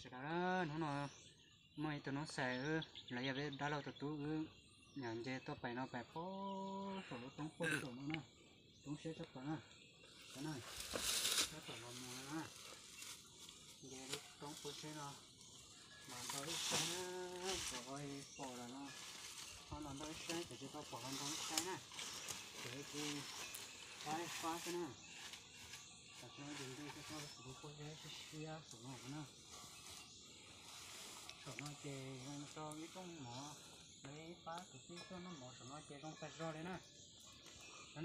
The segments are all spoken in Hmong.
Sawv daws, hnub no muaj ib tug noob xais wb los yog peb dab laug tus tub wb nce tuaj pem no pem pem saum lub roob pem saum no na, roob siab tshaj plaws na. Tab tom los mus na, nce lub roob pem saum no los nrog wb saib, pom lawm no, ho los nrog wb saib, ces tsis tau pom los nrog wb saib na, ces wb cia li pab ib pab xwb na. Tam sim no ces nce tau lub pob zeb siab siab saum no na. Saum no ces zoo rau ib rooj mov, lawv ib pab kwv tij tuaj noj mov saum no ces zoo tag zog li na. Ntawm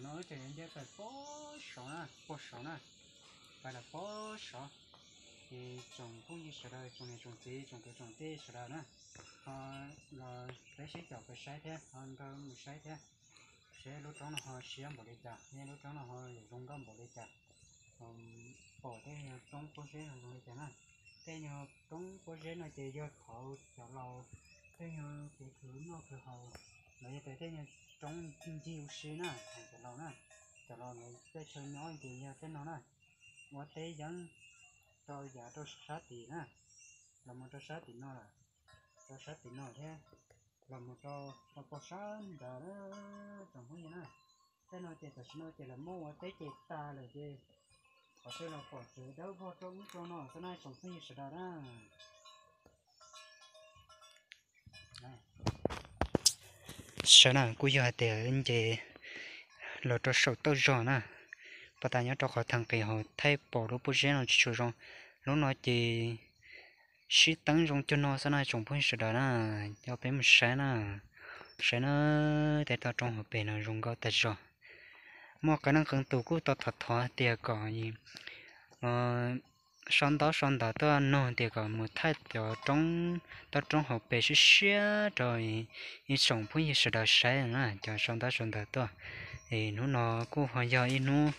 no wb tseem yuav nce pem pem saum na, pem saum na, pem lawm pem saum. Ces tsoom phooj ywg sawv daws, tsoom niam tsoom txiv, tsoom kwv tsoom tij sawv daws na, ho los peb sib caum peb saib thiab, ho nrog mus saib thiab, seb lub roob no ho siab npaum li cas, thiab lub roob no ho yuav zoo nkauj npaum li cas, pom tej nyuag roob pob zeb no zoo li cas na. Tej nyuag roob pob zeb no ces yog thaum cov laus, tej nyuag kev khwv noj khwv haus, los yog tias tej nyuag roob ncig ua si na, hais cov laus na, cov laus lawv tej chaw nyob ces yog tej no na, ua teb yeeb rau yav rau sab tid na, los mus rau sab tim no lawm, rau sab tim no thiab, los mus rau, rau pem sab nrad na, tsoom phooj ywg na. Tej no ces tam sim no ces lawv muab ua teb ces tas lawm ces qhov twg los pom tsev dawb vog rau ub rau no xwb na tsoom phooj ywg sawv daws na. Sawv na, kuj yog hais tias nce los rau saum tauj zog na, pas tas nyob rau qhov thaj qis hauv thaij pom lub pob zeb no tsis tshua zoo. Lub no ces sib teeb zoo cuag no xwb na tsoom phooj ywg sawv daws na. Coj peb mus saib na, saib na, tej toj roob hauv pes no zoo nkauj tag zog. Muaj qee leej qee tus kuj tau thov thov tias kom so ntaub so ntawv tuaj nug tias kom mus thaij cov roob, toj roob hauv pes siab siab rau ib tsoom phooj ywg sawv daws saib na, cov so ntaub so ntawv tuaj. Es hnub no kuj ho yog ib hnub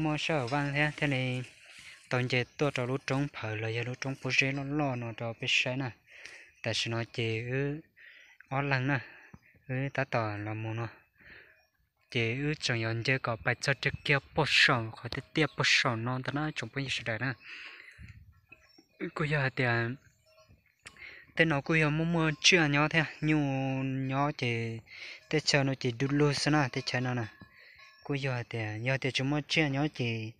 muaj sij hawm vaj thiab thiaj li tau nce tuaj rau lub roob phawv los yog lub roob pob zeb loj loj no rau peb saib na. Tam sim no ces wb ob leeg na, wb tab tom los mus no, ces wb tseem yuav nce kom pais txog rau kiag pem saum qhov tiaj tiaj pem saum no ntag na tsoom phooj ywg sawv daws na. Kuj yog hais tias tej no kuj yog muaj muaj tsiaj nyob thiab, nyuj nyob ces tej chaw no ces du lug xwb na, tej chaw no na. Kuj yog hais tias yog tias tsis muaj tsiaj nyob ces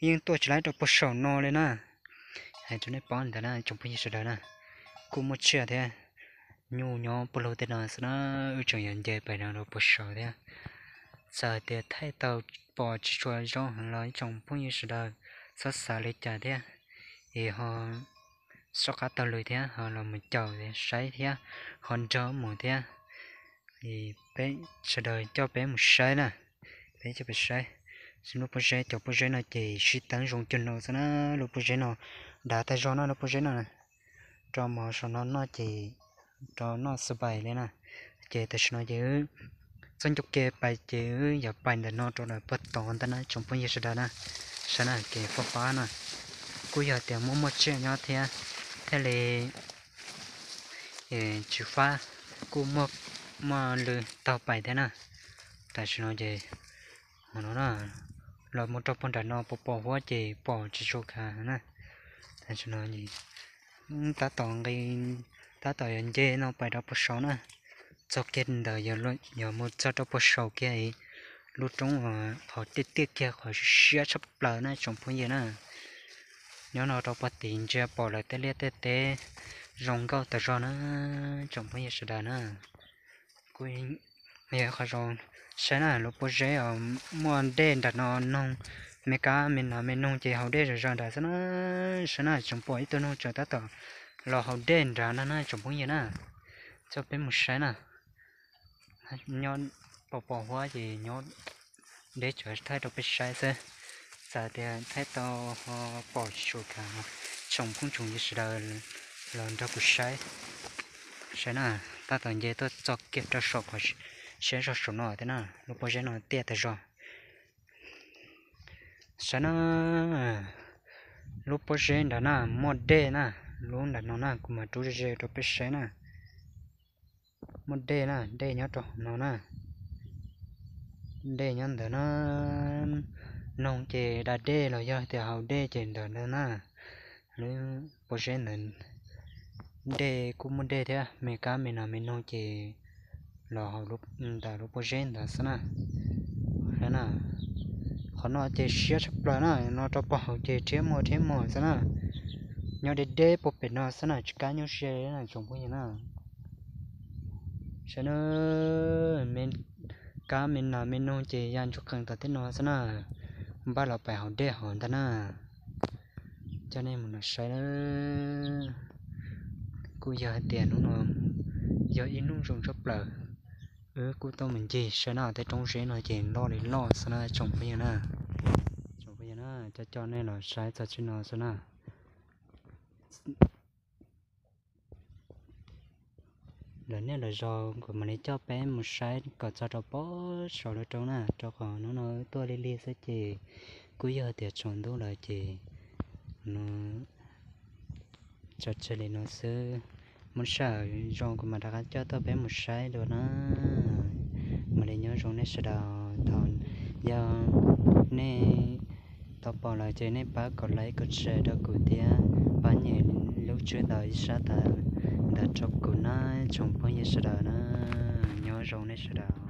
yeej tuaj tsis laib rau pem saum no li na. Hais rau nej paub ntawd na tsoom phooj ywg sawv daws na, kuj muaj tsiaj thiab, nyuj nyob puag lug tej no xwb na, wb tseem yuav nce pais rau pem saum thiab. Txawm tias thaij tau pom tsis tshua zoo heev los ib tsoom phooj ywg sawv daws txhob xav li cas thiab, es ho soj qab taug lw thiab ho los mus caum thiab saib thiab, ho nrog mus thiab, es peb sawv daws coj peb mus saib na, peb coj peb saib. Lub pob zeb, cov pob zeb no ces sib teeb zoo cuag no xwb na, lub pob zeb no dav tag zog na, lub pob zeb no rau mov saum no noj ces rau noj xwb li na. Ces tam sim no ces wb txoj ncauj ke pais ces wb yuav pais ntawm no rau lawm puag tod ntag na tsoom phooj ywg sawv daws na. Saib na, kev pab pab na, kuj yog tias muaj muaj tsiaj nyob thiab, thiaj li tsis fab, kuj muaj lw taug pais thiab na. Tam sim no ces no los mus rau puag nram no pos pos huab ces pom tsis tshua khav na. Tam sim no tab tom nqis, tab tom yuav nce no pais rau puag saud na, txog kiag ntawd yuav mus txog rau puag saud kiag lub roob qhov tiaj tiaj kiag qhov siab tshaj plaws na tsoom phooj ywg na. Nyob no rau puag tid ntsia pom lawv tej liaj tej teb zoo nkauj tas zog na tsoom phooj ywg sawv daws na. Kuj yog qhov zoo, saib na, lub pob zeb os, muaj dej nram no noog, me kab me nas me noog ces haus dej zom zaws nrad xwb na. Saib na, tseem pom ib tug noog tseem tab tom los haus dej nrad no na tsoom phooj ywg na. Coj peb mus saib na. Nyob pos pos huab ces nyob deb tsawv thaij rau peb saib xwb. Txawm tias thaij tau ho pom tsis tshua khav, tsoom phooj tsoom ywg sawv daws los nrog kuv saib. Saib na, tab tom nce tuaj txog kiag rau saum qhov siab zog saum no thiab na, lub pob zeb no tiaj tas zog. Saib na, lub pob zeb nrad na muaj dej na, lub nram no na kuv mam rub ze ze rau peb saib na. Muaj dej na, dej nyob rau hauv no na. Dej nyob ntawd na, noog ces da dej los yog tias haus dej ces ntawm no na. lub pob zeb ntawd, dej kuj muaj dej thiab, me kab me nas me noog ces los hauv ntawm lub pob zeb ntawd xwb na. Qhov no ces siab tshaj plaws na, no rau pem hauv ces rhiab muag rhiab muag xwb na. Nyob deb deb puag pem no xwb na, tsis kam nyuaj siab li na tsoom phooj ywg na. Saib na, me kab me nas me noog ces ya ntsuj qees tom tej no xwb na, npaj los pem hauv dej hauv ntag na. Coj nej mus saib na. Kuj yog hais tias hnub no yog ib hnub zoo tshaj plaws, wb kuj tuaj mus ncig saib na, tej roob zeb no ces loj li loj xwb na tsoom phooj ywg na. Tsoom phooj ywg na, coj coj nej los saib txog txij no xwb na. Lawv niaj lawv zaus kuv mam li coj peb mus saib kom txog rau pob saum lub roob na, rau qhov hnub no wb tuaj lig lig xwb ces kuj yog tias tsaus ntuj lawm ces no tso tseg li no xwb. Muaj sij hawm zoo kuv mam rov qab coj tuaj peb mus saib dua na. Mam li nyob zoo nej sawv daws, thaum yog nej tau pom lawm ces nej pab kom like kom share rau kuv thiab pab nyem lub tswb ntawm ib sab tas ntawm rau kuv na tsoom phooj ywg sawv daws na. Nyob zoo nej sawv daws.